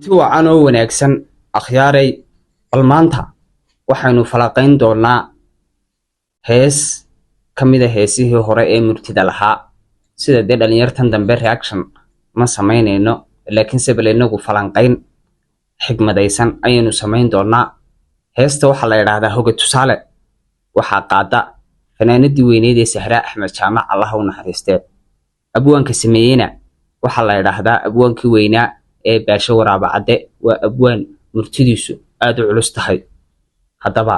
Si wacan oo wanaagsan, akhyaaray. Bal maanta waxaynu falaqayn doonaa hees ka mid a heesihii hore ee murtida lahaa. Sida dee dhalinyartan dambe reaction ma samaynayno, laakiinse bal inagu falanqayn xigmadaysan ayaynu samayn doonaa. Heesta waxaa la idhaahdaa Hoga Tusaale. Waxaa qaada fanaanadii weyneyd ee Sahra Axmed Jaamac, Allaha u naxariistee. Abwaanka sameeyeyna waxaa la idhaahdaa abwaankii weynaa ee Baashe Waraaba Cadde. Waa abwaan murtidiisu aada u culus tahay. Haddaba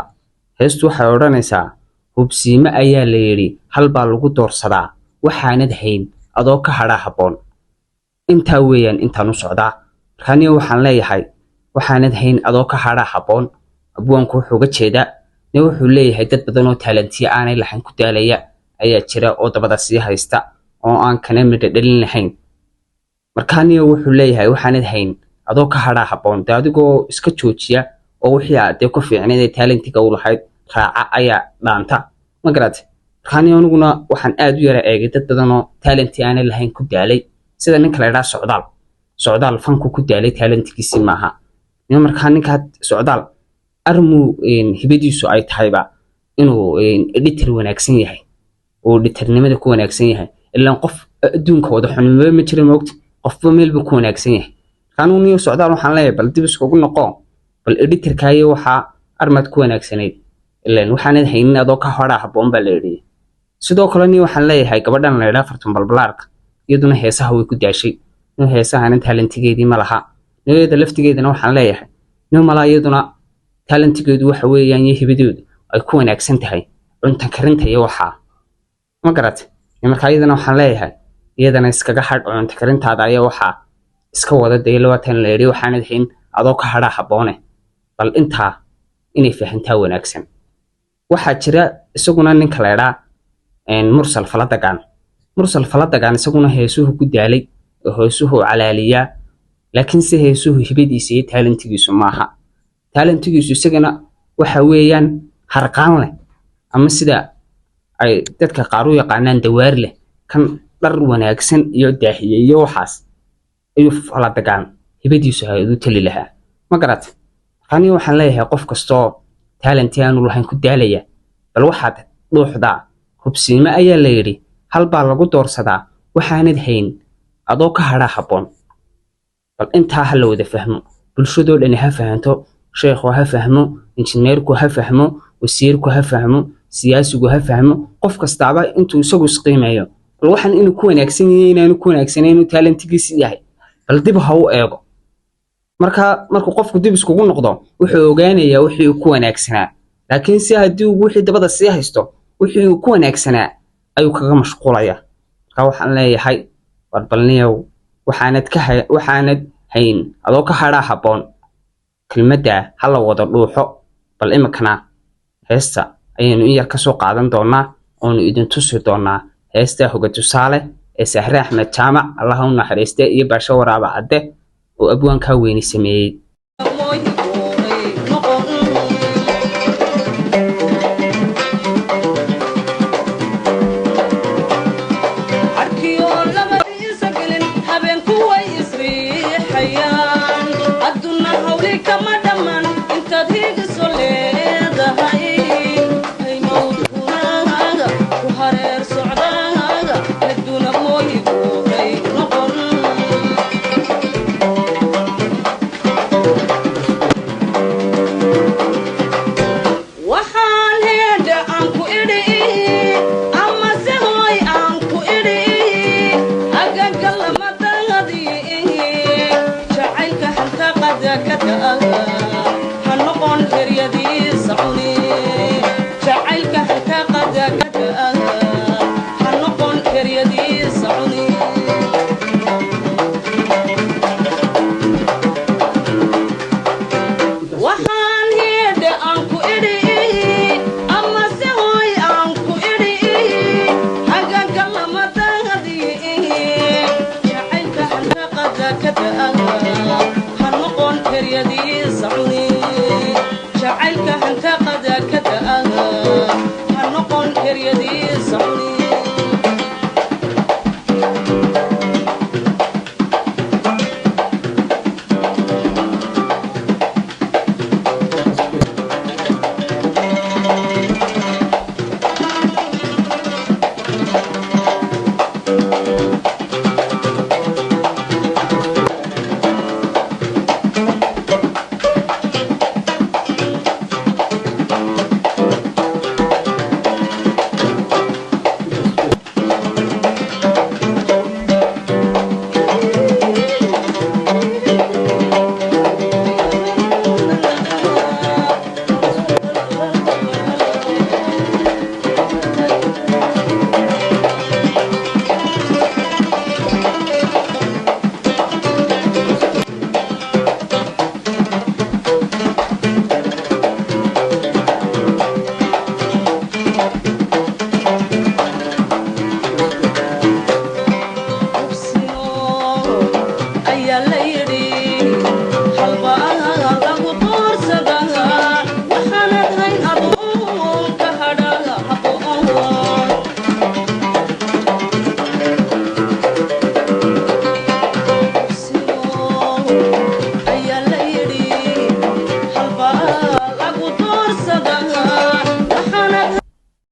heestu waxay odhanaysaa: "Hubsiime ayaa la yidhi hal baa lagu doorsadaa, waxaanad hayn adoo ka hadhaa habboon." Intaa weeyaan intaan u socdaa. Markaaniyo waxaan leeyahay, waxaanad hayn adoo ka hadhaa habboon. Abwaanku wuxuu uga jeedaa ne, wuxuu leeyahay dad badan oo talentiya aanay lahayn ku daalaya ayaa jira oo dabada sii haysta oo aan kana midho dhalin lahayn. Markaaniyo wuxuu leeyahay, waxaanad hayn adoo ka hadhaa habboon. Dee adigoo iska joojiya oo wixii aad dee ku fiicnayd ee talentiga u lahayd raaca ayaa dhaanta, ma garatay? Markaaniyo aniguna waxaan aad u yara eegay dad badan oo talenti aanay lahayn ku daalay, sida ninka la idhaha Socdaal. Socdaal fanku ku daalay, talentigiisii maaha. Markaa ninkaa Socdaal armuu hibadiisu ay tahayba inuu editor wanaagsan yahay oo editornimada ku wanaagsan yahay. Ilaan qof adduunka wada xunimaba ma jira, moogta? Qofba meel buu ku wanaagsan yahay. Marka niyo Socdaal waxaan leeyahay, bal dib iskugu noqo, bal editorkaayo waxaa armaad ku wanaagsanayd. Ilaan waxaanad haynin adoo ka horaa habboon baa la yidhi. Sidoo kale niyo waxaan leeyahay gabadhan la idhaha Fartun Balbalaarka, iyaduna heesaha way ku daashay. Niyo heesahana talentigeedii ma laha. Niyoyada laftigeedana waxaan leeyahay, niyo malaa iyaduna talentigeedu waxa weeyaan iyo hibadeedu ay ku wanaagsan tahay cunta karinta iyo waxaa, ma garatay? Marka iyadana waxaan leeyahay, iyadana iskaga hadh oo cunta karintaada ayaa waxaa iska wada. Dee labaatan la yidhi, waxaanad hayn adoo ka hadhaa habboone. Bal intaa inay fahantaa wanaagsan. Waxaa jira isaguna ninka la idhaa Mursal Faladagaan. Mursal Faladagaan isaguna heesuhu ku daalay oo heesuhu calaaliyaa, laakiinse heesuhu hibadiisa iyo talentigiisu maaha. Talentigiisu isagana waxa weeyaan harqaan leh, ama sida ay dadka qaar u yaqaanaan dawaar leh, kan dhar wanaagsan iyo daahiye iyo waxaas ayuu Faladagaan hibadiisu hay u tali lahaa, ma garat? Aniga waxaan leeyahay, qof kastoo talenti aanu lahayn ku daalaya, bal waxaad dhuuxdaa: "Hubsiime ayaa la yidhi hal baa lagu doorsadaa, waxaanad hayn adoo ka hadhaa habboon." Bal intaa ha la wada fahmo, bulshadoo dhani ha fahanto, sheekhu ha fahmo, injineerku ha fahmo, wasiirku ha fahmo, siyaasigu ha fahmo, qof kastaaba intuu isagu isqiimeeyo, bal waxaan inuu ku wanaagsan yahay, inaanu ku wanaagsanayn, inuu talentigiisi yahay, bal dib ha u eego. Marka markuu qofku dib iskugu noqdo, wuxuu ogaanayaa wixii uu ku wanaagsanaa. Laakiin si haddii uu wixii dabada sii haysto, wixii uu ku wanaagsanaa ayuu kaga mashquulaya. Marka waxaan leeyahay, war balniyow, waxaanad hayn adoo ka hadhaa habboon. Kelmadda ha la wada dhuuxo. Bal iminkana heesta ayaynu in yar ka soo qaadan doonaa oonu idin tusi doonaa heesta Hoga Tusaale ee Sahre Axmed Jaamac, Allaha u naxariiste, iyo Baasho Waraaba Cadde oo abwaankaa weyni sameeyey.